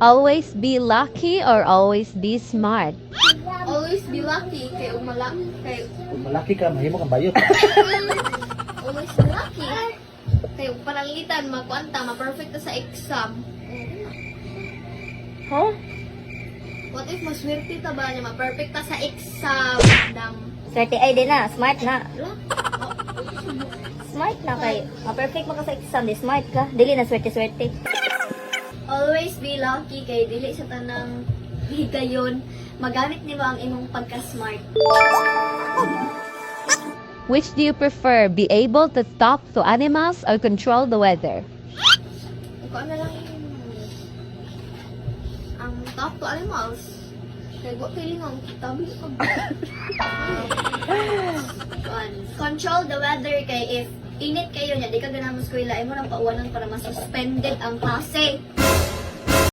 Always be lucky or always be smart? Always be lucky kay umala kay Kung malaki ka, mahimo kang bayot. Always be lucky. Kay pananglitan makuanta, ma-perfect ta sa exam. Huh? What if maswerte ta ba niya, ma-perfect ta sa exam, madam? Swerte ay di na, smart na. Wala. Smart na kay ma-perfect mo ka sa exam, di smart ka. Dili na swerte-swerte. Always be lucky kay dili sa tanang higayon magamit nimo ang imong pagka-smart. Which do you prefer, be able to talk to animals or control the weather? Ikaw na lang yung ang talk to animals. Kay wa kay lingang tabi pag kuan, control the weather kay if init kayo niya, di ka ganahan mo eskwela, imo nang pauwanan para ma-suspended ang klase.